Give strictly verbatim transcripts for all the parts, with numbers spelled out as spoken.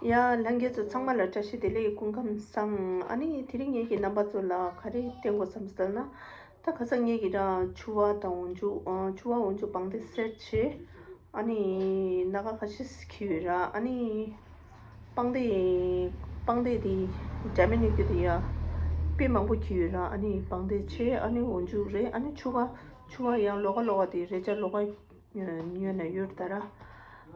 ཡ། ལྷན་རྒྱས་ཚོ་ཚང་མ་ལ་བཀྲ་ཤིས་བདེ་ལེགས། སྐུ་ཁམས་བཟང་། ཨ་ནི་དེ་རིང་ངེད་ཀྱིས་རྣམ་པ་ཚོ་ལ་ག་རེ་བསྟན་དགོས་བསམ་ཟེར་ན། ད་ཁ་སང་ངེད་ཀྱིས་ར་ཕྱུ་པ་དང་འོག་འཇུག་ཨ། ཕྱུ་པ་འོག་འཇུག་པང་གདན་སེ་ཊི་བྱས། ཨ་ནི་སྣ་ཁ་ཁ་ཤས་ཁྱེར་ཡོད་ར། ཨ་ནི་པང་གདན་པང་གདན་དེ་འདྲ་མིན་ཡོད་རྒྱུ་དེ་ཡ་དཔེ་མང་པོ་ཁྱེར་ཡོད་ར། ཨ་ནི་པང་གདན་བྱས། ཨ་ནི་འོག་འཇུག་རེད། ཨ་ནི་ཕྱུ་པ་ཕྱུ་པ་ཡང་ལོགས་ཀ་ལོགས་ཀ་དེ་རེ་ཆ་ལོགས་ཀ་ཉོས་ན་ཡོད་ད་ར།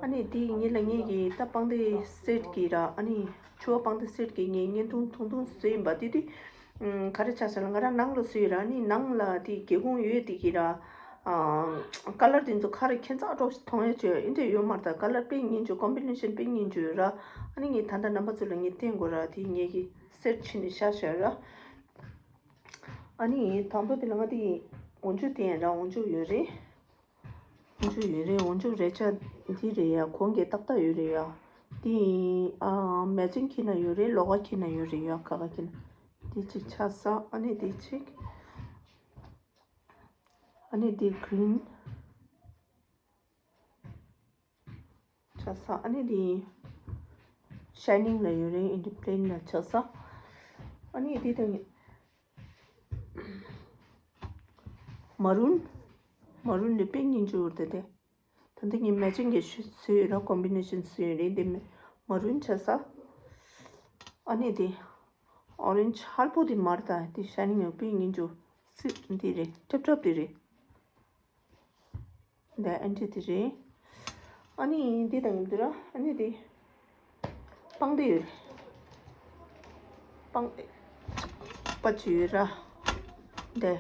ཨ་ནི་དེ་ངེད་ལ་ངེད་ཀྱིས་ད་པང་གདན་སེ་ཊི་གི་ར། ཨ་ནི་ཕྱུ་པ་པང་གདན་སེ་ཊི་གི་ངས་བརྙན་ཐུང་ཐུང་ཐུང་བཟོས་ཡིན་པ། དེ་དུས་ཨམ། ག་རེ་ཆགས་ཤག་ལབ་ན་ང་རང་ནང་ལ་བཟོས་ཡོད་ར། ཨ་ནི་ནང་ལ་དེ་སྒེའུ་ཁུང་ཡོད་དེ་གི་ར། ཨ། ཀ་ལར་དེ་ཚོ་ཁ་རེ་ཁྱད་མཚར་པོ་ཞིག་མཐོང་ཡ་ཅིག་ཡོད། ཨེ་འདྲ་ཡོད་མ་རེད། ད་ཀ་ལར་དཔེ་སྙིང་རྗེ། ཀོམ་བི་ནེ་ཤན་དཔེ་སྙིང་རྗེ་ཡོད་ར། ཨ་ནི་ངས་ད་ལྟ་རྣམ་པ་ཚོ་ལ་ངས་བསྟན་དགོས་ར། དེ་ངེད་ཀྱིས་སེ་ཊི་བྱས་ནས་བཞག་བཞག་ར། ཨ་ནི་དང་པོ་དེ་ལ་ང་དེ་འོག་འཇུག་བསྟན་ར། འོག་འཇུག་ཡོད་རེད། འོག་འཇུག་ཡོད་རེད། འོག་འཇུག་རེ་ཆ་འདི་རེད་ཡ། གོང་གི་ཏག་ཏག་ཡོད་རེད་ཡ། འདི་ཨ། མེ་ཅིང་ཁྱེར་ན་ཡོད་རེད། ལོགས་ཀ་ཁྱེར་ན་ཡོད་རེད་ཡ། ག་ག་ཁྱེར་ན། འདི་གཅིག་ཆགས་སོང་། ཨ་ནི་འདི་གཅིག་ཨ་ནི་འདི་གི་རིན་ཆགས་སོང་། ཨ་ནི་འདི་ཤའི་ནིང་ལ་ཡོད་རེད། འདི་པི་ལེན་ལ་ཆགས་སོང་། ཨ་ནི་འདི་དང་མ་རུན། མ་རུན་འདི་དཔེ་སྙིང་རྗེ་པོ་རེད་དེ། ད་འདི་ངས་མེ་ཅིང་གི་བཟོས་ཡོད་ར། ཀོམ་བི་ནེ་ཤན་བཟོས་ཡོད་རེད། འདི་མ་མ་རུན་ཆགས་སོང་། ཨ་ནི་འདི་ཨོ་རེན་ཇི་ཧལ་པོ་འདི་མ་རེད། ད་འདི་ཤའི་ནིང་དཔེ་སྙིང་རྗེ་པོ་སི་འདི་རེད། ཀྲབ་ཀྲབ་འདི་རེད། འདི་ཨན་ཊི་དེ་རེད། ཨ་ནི་འདི་དང་འདི་ར། ཨ་ནི་འདི་པང་གདན་ཡོད་རེད། པང་པ་ཅིག་ཡོད་ར། འདི་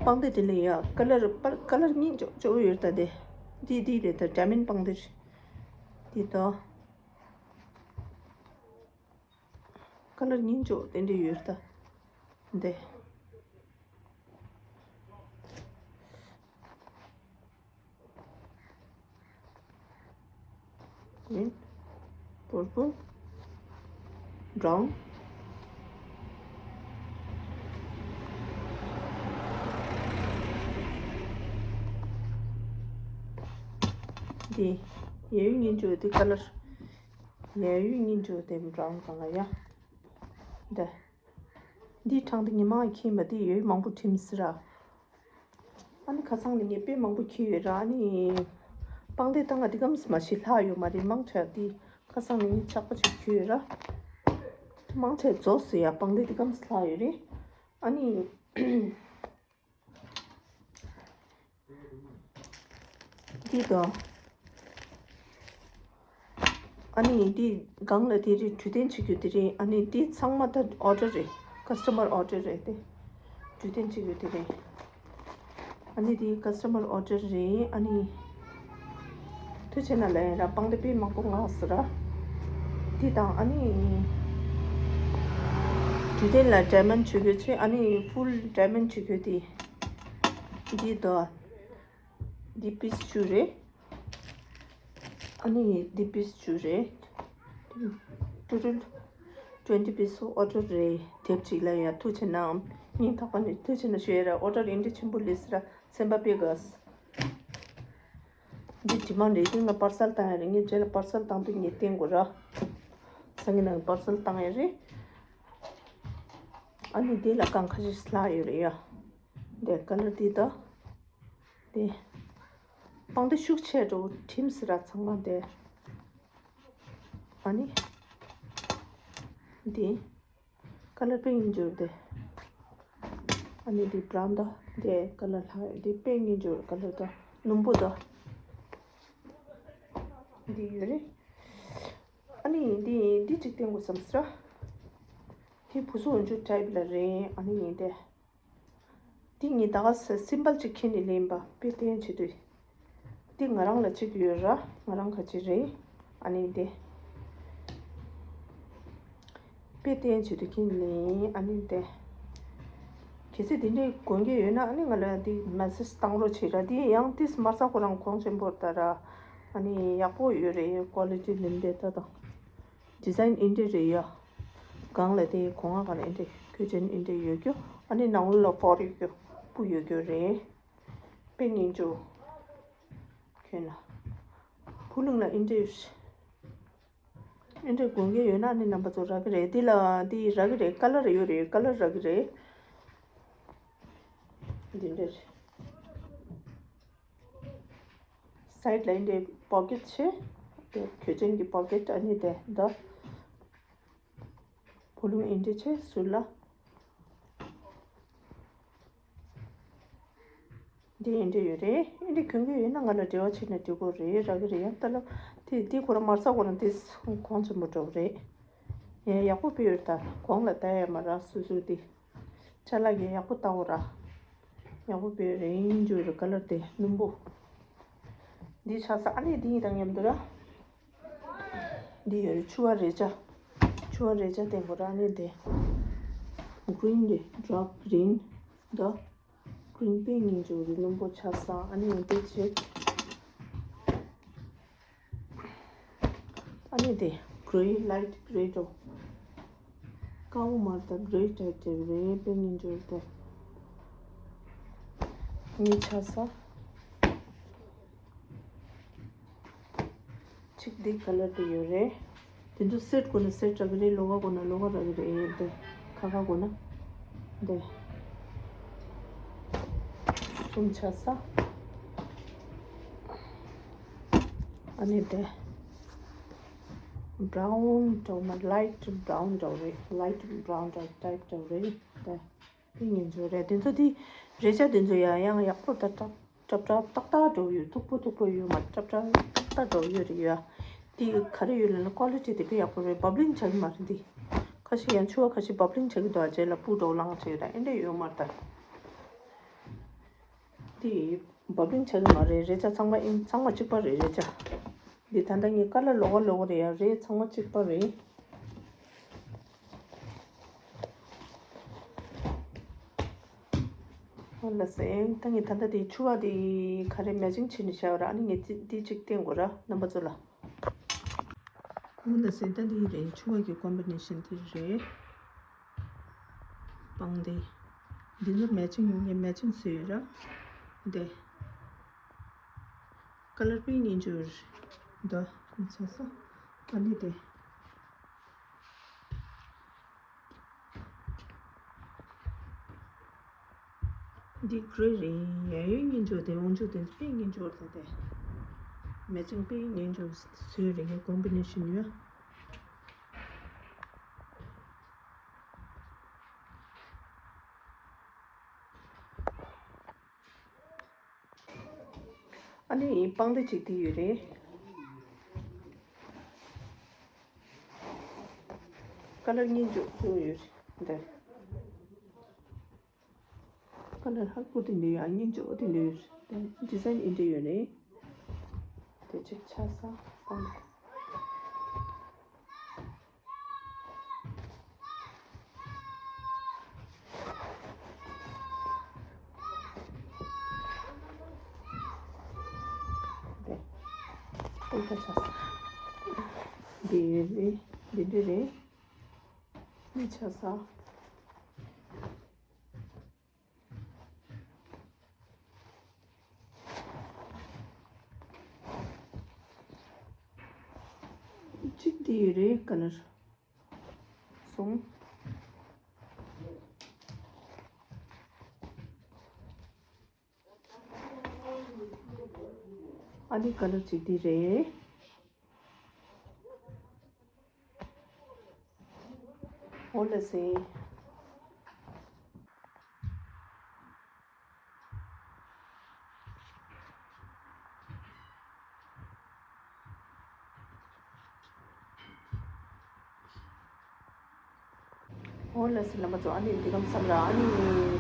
པང་གདན་དེ་ལ་ཡ་ཀ་ལར་པར་ཀ་ལར་གཉིས་ཅོ་ཅོ་ཡོད་ད། འདི་འདི་འདི་རེད། ད་ཌའི་མོན་ཌི་པང་གདན་རེད། འདི་ད་ཀ་ལར་གཉིས་ཅོ་དེ་འདྲ་ཡོད་ད། འདི། Green, purple, brown. འདི་ཡ་ཡུ་སྙིང་རྗེ་པོ་འདི་ཀ་ལར། ཡ་ཡུ་སྙིང་རྗེ་པོ་འདི་བྷ་རའུན་སྒང་ལ་ཡ། འདི། འདི་གྲངས་འདི་ཉི་མ་ཁྱིམ་པ་འདི་ཡ་ཡུ་མང་པོ་ཁྱིམ་སི་ར། ཨ་ནི་ཁ་སང་ནས་ངས་དཔེ་མང་པོ་ཁྱེར་ཡོད་ར། ཨ་ནི་པང་གདན་ད་ང་འདི་གམ་མ་ཤི་ལྷག་ཡོད་མ་རེད། མང་ཆེ་འདི་ཁ་སང་ནས་ངས་ཆག་པ་ཅིག་ཁྱེར་ཡོད་ར། མང་ཆེ་རྫོགས་སོང་ཡ། པང་གདན་འདི་གམ་ལྷག་ཡོད་རེད། ཨ་ནི་འདི་དང་། ཨ་ནི་འདི་སྒང་ལ་དེ་རེད། འཕྲོད་བསྟེན་བྱེད་རྒྱུ་དེ་རེད། ཨ་ནི་འདི་ཚང་མ་ད་ཨོ་ཌར་རེད། ཀ་སི་ཊ་མར་ཨོ་ཌར་རེད་དེ། འཕྲོད་བསྟེན་བྱེད་རྒྱུ་དེ་རེད། ཨ་ནི་འདི་ཀ་སི་ཊ་མར་ཨོ་ཌར་རེད། ཨ་ནི་ཐུགས་རྗེ་ཆེ་ན་ལ་ཡིན་ར། པང་གདན་དཔེ་མང་པོ་མངགས་སོང་ར། འདི་དང་ཨ་ནི་འཕྲོད་བསྟེན་ལ་ཌའི་མོན་ཌི་བྱེད་རྒྱུ་བྱས། ཨ་ནི་ཕུལ་ཌའི་མོན་ཌི་བྱེད་རྒྱུ་དེ། འདི་དང་འདི་པིས་བཅུ་རེད། ཨ་ནི་འདི་པིས་བཅུ་རེད། ཊོ་ཊལ་ཊུ་ཝེན་ཊི་པིས་ཨོ་ཌར་རེད། དེབ་ཅིག་ལ་ཡ། ཐུགས་རྗེ་ཆེ་གནང་། སྙིང་ཐག་པ་ནས་ཐུགས་རྗེ་ཆེ་གནང་ཞུ་ཡ་ར། ཨོ་ཌར་འདི་འདྲ་ཆེན་པོ་སླེབས་སོང་ར། སེམས་པ་དཔེ་དགའ་སོང་། འདི་ཌི་མཱནཌ་རེད། འདི་ང་པར་སལ་བཏང་ཡ་རེད། ངས་རྗེས་ལ་པར་སལ་བཏང་དུས་ངས་བསྟན་དགོས་ར། སང་ཉིན་ནང་པར་སལ་བཏང་ཡ་རེད། ཨ་ནི་འདི་ལ་སྒང་ཁ་ཤས་ལྷག་ཡོད་རེད་ཡ། འདི་ཀ་ལར་འདི་ད། དེ། པང་གདན་ཤུགས་ཆེ་འགྲོ་ཁྲིམས་སི་ར་ཚང་མ་དེ། ཨ་ནི། དེ། ཀ་ལར་དཔེ་སྙིང་རྗེ་དེ། ཨ་ནི་དེ་བྷ་རའུན་ད། དེ་ཀ་ལར་ལྷག་དེ་དཔེ་སྙིང་རྗེ་ཀ་ལར་ད། སྣུམ་པོ་ད། འདི་ཡོད་རེད། ཨ་ནི་འདི་འདི་གཅིག་བསྟན་དགོས་བསམ་སི་ར། དེ་བུ་སུ་འོན་ཆུ་ཊའིབ་ལ་རེད། ཨ་ནི་ཡིན་དེ། འདི་ངས་ད་ག་ས་སིམ་པལ་ཅིག་ཁྱེར་ནས་ལེན་པ་དཔེ་བསྟན་བྱེད་དུས། འདི་ང་རང་ལ་གཅིག་ཡོད་ར། ང་རང་ག་ཅིག་རེད། ཨ་ནི་འདི། དཔེ་བསྟན་བྱེད་དུས་ཁྱེར་ནས་ལེན། ཨ་ནི་འདི། གལ་སྲིད་འདི་འདྲའི་དགོས་མཁན་ཡོད་ན་ཨ་ནི་ང་ལ་འདི་མེ་སེ་ཇི་བཏང་རོགས་བྱེད་ར། འདི་ཡང་ཏིས་མ་ས་ཁོ་རང་གོང་ཆེན་པོ་ད་ར། ཨ་ནི་ཡག་པོ་ཡོད་རེད། ཀོ་ལི་ཊི་ལེན་པའི་ད་དང་། ཌི་ཛའིན་ཨིན་འདྲ་རེད་ཡ། སྒང་ལ་དེ་གོང་ང་ག་ལ་ཨིན་འདྲ་ཁྱོད་ཅན་ཨིན་འདྲ་ཡོད་རྒྱུ། ཨ་ནི་ནང་ལོགས་ལ་ཕོར་ཡོད་རྒྱུ། སྤུ་ཡོད་རྒྱུ་རེད། དཔེ་སྙིང་རྗེ། ཁྱོད་ན། བུ་ལུང་ལ་ཨིན་འདྲ་ཡོད། ཨེ་འདྲས་དགོས་མཁན་ཡོད་ན་ནི་རྣམ་པ་ཚོ་རག་གི་རེད། འདི་ལ་འདི་རག་གི་རེད། ཀ་ལར་ཡོད་རེད། ཀ་ལར་རག་གི་རེད། འདི་འདྲས་སའིཌ་ལ་ཨེ་འདྲས་པོ་ཀེཊ་བྱས། དེ་གོས་ཆེན་གྱི་པོ་ཀེཊ། ཨ་ནི་དེ་འདི་བོ་ལུམ་ཨེ་འདྲས་བྱས་ཟུར་ལ། འདི་ཨེ་འདྲས་ཡོད་རེད། ཨེ་འདྲས་གྱོན་གྱི་ཡོད་ན་ང་ལ་འབྲེལ་བ་བྱས་ན་འགྲིག་གི་རེད། རག་གི་རེད། ཡང་ལྟ་ལ་དེ་འདི་ཁོ་རང་མར་ས་ཁོ་རང་དེ་གོང་ཆེན་པོ་འགྲོ་གི་རེད། ཡང་ཡག་པོ་སྤེལ་ཡོད། ད་གོང་ལ་ལྟ་ཡ་མ་རག་སོ་སོ་དེ་ཅ་ལག་གི་ཡག་པོ་ལྟ་འོ་ར། ཡག་པོ་སྤེལ་ཡོད་རེད། ཨེ་འདྲས་ཡོད་རེད། ཀ་ལར་དེ་སྣུམ་པོ། འདི་ཆགས་ས། ཨ་ནི་འདི་ཡིན་དང་མཉམ་དུ་ར། འདི་ཡོད་རེད། ཕྱུ་པ་རས་ཆ། ཕྱུ་པ་རས་ཆ་ལྡན་པོ་ར། ཨ་ནི་དེ་གྷི་རིན་རེད། ཌརྐ་གྷི་རིན། འདི་གྷི་རིན་དཔེ་སྙིང་རྗེ་རེད། སྣུམ་པོ་ཆགས་ས། ཨ་ནི་འདི་བྱས། ཨ་ནི་དེ་གྷི་རེ། ལའིཊ་གྷི་རེ་འགྲོ། དཀར་པོ་མ་རེད། ད་གྷི་རེ་ཊའིབ་དེ་རེད། དཔེ་སྙིང་རྗེ་རེད། དེ་གཉིས་ཆགས་ས། གཅིག་འདི་ཀ་ལར་དེ་ཡོད་རེད། དེ་ཚོ་སེཊ་དགོས་ན་སེཊ་རག་གི་རེད། ལོགས་ཀ་དགོས་ན་ལོགས་ཀ་རག་གི་རེད། དེ་ཁ་ཁ་དགོས་ན་དེ་གསུམ་ཆགས་ས། ཨ་ནི་དེ་བྷ་རའུན་འདྲ་བོ་མ། ལའིཊ་བྷ་རའུན་འདྲ་བོ་རེད། ལའིཊ་བྷ་རའུན་འདྲ་བོ་ཊའིབ་འདྲ་བོ་རེད། དེ་དེ་ཉན་ཆོག་རེད། དེ་ཚོ་དེ་རས་ཆ་དེ་ཚོ་ཡང་ཡང་ཡག་པོ་ད་ཀྲབ་ཀྲབ་ཏག་ཏག་འགྲོ་ཡོད། མཐུག་པོ་མཐུག་པོ་ཡོད་མ། ཀྲབ་ཀྲབ་ཏག་ཏག་འགྲོ་ཡོད་རེད་ཡ། དེ་ག་རེ་ཡོད་ལབ་ན་ཀོ་ལི་ཊི་དེ་དཔེ་ཡག་པོ་རེད། བབ་ལིང་བྱ་གི་མ་རེད། འདི་ཁ་ཤས་ཡང་ཕྱུ་པ་ཁ་ཤས་བབ་ལིང་བྱ་གི་འདུག་རྗེས་ལ་སྤུ་འདྲ་བོ་ལངས་བྱས་ར། ཨེ་འདྲས་ཡོད་མ་རེད་ད། དེ་བབ་ལིང་བྱ་གི་མ་རེད། རས་ཆ་ཚང་མ་ཨིན། ཚང་མ་གཅིག་པ་རེད། རས་ཆ་འདི་ད་ལྟ་ངས་ཀ་ལར་ལོགས་ཀ་ལོགས་ཀ་རེད་ཡ། རས་ཚང་མ་གཅིག་པ་རེད། ཨོ་ལགས་སེ། ད་ངས་ད་ལྟ་དེ་ཕྱུ་པ་དེ་ག་རེ་མེ་ཅིང་བྱས་ནས་བཞག་ཡོད་ར། ཨ་ནི་ངས་དེ་དེ་གཅིག་བསྟན་དགོས་ར་རྣམ་པ་ཚོ་ལ། ཨོ་ལགས་སེ། ད་འདི་རེད། ཕྱུ་པ་གི་ཀོམ་བི་ནེ་ཤན་དེ་རེད། པང་གདན་འདི་ཚོ་མེ་ཅིང་། ངས་མེ་ཅིང་བཟོས་ཡོད་ར། འདི་ཀ་ལར་དཔེ་སྙིང་རྗེ་རེད། འདི་ཆགས་ས། ཨ་ནི་དེ། འདི་གྷི་རེ་རེད། ཡ་ཡོད་སྙིང་རྗེ། དེ་འོང་ཆོག་དེ་དཔེ་སྙིང་རྗེ་རེད། དེ་མེ་ཅིང་དཔེ་སྙིང་རྗེ་བཟོས་རེད། ངའི་ཀོམ་བི་ནེ་ཤན་ཡོད། ཨ་ནི་པང་གདན་གཅིག་དེ་ཡོད་རེད། ཀ་ལར་སྙིང་རྗེ་པོ་ཡོད་རེད། འདི་ཀ་ལར་ཧ་གོ་དེ་འདྲ་ཡོད། སྙིང་རྗེ་པོ་དེ་འདྲ་ཡོད་རེད། འདི་ཌི་ཛའིན་ཨེ་འདྲ་ཡོད་རེད། དེ་གཅིག་ཆགས་ས། པང་གདན། དེ་ཨོ་ད་ཆགས་ས། འདི་ཡོད་རེད། འདི་འདྲ་རེད། འདི་ཆགས་ས། གཅིག་འདི་ཡོད་རེད། ཀ་ལར་གསུམ། ཨ་ནི་ཀ་ལར་གཅིག་འདི་རེད། ཨོ་ལགས་སེ། ཨོ་ལགས་སེ་རྣམ་པ་ཚོ། ཨ་ནི་འདི་གམ་བསམ་ར། ཨ་ནི་ད་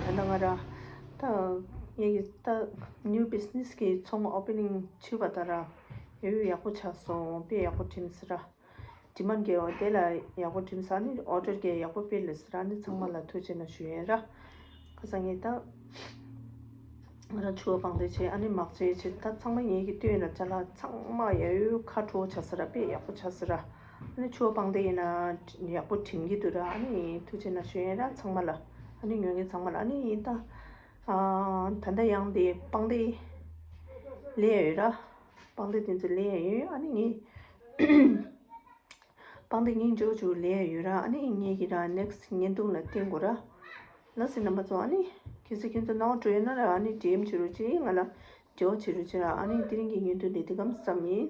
ལྟ་ང་ར་ད་ངེད་ཀྱི་ད་ནིའུ་བི་ཛི་ནེ་སི་གི་ཚོང་ཨོ་པེ་ནིང་བྱས་པ་ད་ར། ཡ་ཡོད་ཡག་པོ་ཆགས་སོང་། དཔེ་ཡག་པོ་བྲིམས་སི་ར། ཌི་མཱན་ཌ་གི་དེ་ལ་ཡག་པོ་བྲིམས་སོང་། ཨ་ནི་ཨོ་ཌར་གི་ཡག་པོ་སྤེལ་སོང་ར། ཨ་ནི་ཚང་མ་ལ་ཐུགས་རྗེ་ཆེ་གནང་ཞུ་ཡིན་ར། ཁ་སང་ངས་ད་ང་རང་ཕྱུ་པ་པང་གདན་བྱས། ཨ་ནི་མག་ཅིག་བྱས། ད་ཚང་མ་ངེད་ཀྱི་སྟོད་ལ་ཅ་ལག་ཚང་མ་ཡ་ཡོད་ཁ་དྲོ་ཆགས་སོང་ར། དཔེ་ཡག་པོ་ཆགས་སོང་ར། ཨ་ནི་ཕྱུ་པ་པང་གདན་ཡིན་ན་ཡག་པོ་བྲིམ་གྱི་འདུག་ར། ཨ་ནི་ཐུགས་རྗེ་ཆེ་གནང་ཞུ་ཡིན་ར་ཚང་མ་ལ། ཨ་ནི་ཉོ་མཁན་ཚང་མ་ལ། ཨ་ནི་ད་ད་ལྟ་ཡང་དེ་པང་གདན་ལེན་ཡོད་ར། པང་གདན་དེ་ཚོ་ལེན་ཡོད། ཨ་ནི་ངས་ པང་གདན་སྙིང་རྗེ་པོ་ཅིག་ལས་ཡོད་ར། ཨ་ནི་ངེད་ཀྱི་ར་next་བརྙན་ཐུང་ལ་བརྟེན་དགོས་ར། ལགས་སོ་རྣམ་པ་ཚོ། ཨ་ནི་གལ་སྲིད་ཁྱོད་ཚོ་སྣང་བ་འགྲོ་ཡོད་ན་ར། ཨ་ནི་ཌི་ཨེམ་བྱེད་རོགས་གྱིས། ང་ལ་འབྲེལ་བ་བྱེད་རོགས་གྱིས་ར། ཨ་ནི་དེ་རིང་གི་བརྙན་ཐུང་འདི་འདི་གམ་ཙམ་ཡིན།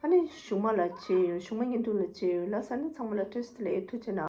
ཨ་ནི་གཞུག་མ་ལ་མཇལ་ཡོང་། གཞུག་མ་བརྙན་ཐུང་ལ་མཇལ་ཡོང་། ལགས་སོ། ཨ་ནི་ཚང་མ་ལ་བཀྲ་ཤིས་བདེ་ལེགས། ཐུགས་རྗེ་གནང་།